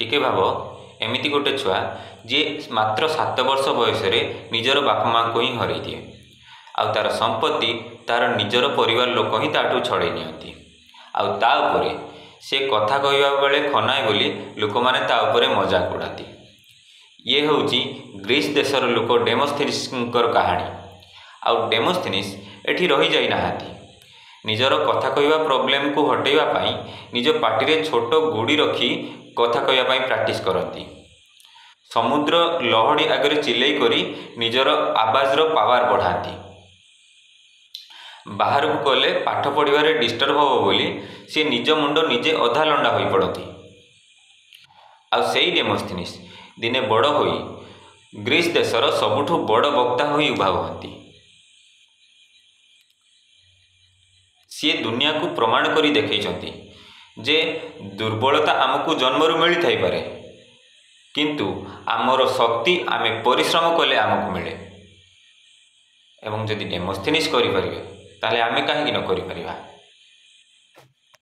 ଟିକେ ଭାବ, ଏମିତି ଗୋଟେ ଛୁଆ ଯିଏ ମାତ୍ର 7 ବର୍ଷ ବୟସରେ ନିଜର ବାପା ମାଆଙ୍କୁ ହିଁ ହରେଇ ଦିଏ, ଆଉ ତା'ର ସମ୍ପତ୍ତି ତା'ର ନିଜର ପରିବାର ଲୋକ ହିଁ ତା'ଠୁ ଛଡ଼େଇ ନିଅନ୍ତି, ଆଉ ତା ଉପରେ ସେ କଥା କହିବା ବେଳେ ଖନାଏ ବୋଲି ଲୋକମାନେ ତା ଉପରେ ମଜାକ ଉଡ଼ାନ୍ତି। ଇଏ ହେଉଛି ଗ୍ରୀସ୍ ଦେଶର ଲୋକ ଡେମୋସ୍ଥେନିସ୍ଙ୍କର କାହାଣୀ। ଆଉ ଡେମୋସ୍ଥେନିସ୍ ଏଠି ରହିଯାଇନାହାନ୍ତି। ନିଜର କଥା କହିବା ପ୍ରୋବ୍ଲେମକୁ ହଟେଇବା ପାଇଁ ନିଜ ପାଟିରେ ଛୋଟ ଗୁଡ଼ି ରଖି କଥା କହିବା ପାଇଁ ପ୍ରାକ୍ଟିସ୍ କରନ୍ତି। ସମୁଦ୍ର ଲହଡ଼ି ଆଗରେ ଚିଲେଇ କରି ନିଜର ଆବାଜର ପାୱାର ବଢ଼ାନ୍ତି। ବାହାରକୁ ଗଲେ ପାଠ ପଢ଼ିବାରେ ଡିଷ୍ଟର୍ବ ହେବ ବୋଲି ସିଏ ନିଜ ମୁଣ୍ଡ ନିଜେ ଅଧା ଲଣ୍ଡା ହୋଇପଡ଼ନ୍ତି। ଆଉ ସେଇ ଡେମୋସ୍ଥେନିସ୍ ଦିନେ ବଡ଼ ହୋଇ ଗ୍ରୀସ୍ ଦେଶର ସବୁଠୁ ବଡ଼ ବକ୍ତା ହୋଇ ଉଭା ହୁଅନ୍ତି। ସିଏ ଦୁନିଆକୁ ପ୍ରମାଣ କରି ଦେଖେଇଛନ୍ତି ଯେ ଦୁର୍ବଳତା ଆମକୁ ଜନ୍ମରୁ ମିଳିଥାଇପାରେ, କିନ୍ତୁ ଆମର ଶକ୍ତି ଆମେ ପରିଶ୍ରମ କଲେ ଆମକୁ ମିଳେ। ଏବଂ ଯଦି ଡେମୋସ୍ଥେନିସ୍ କରିପାରିବେ, ତାହେଲେ ଆମେ କାହିଁକି ନ କରିପାରିବା?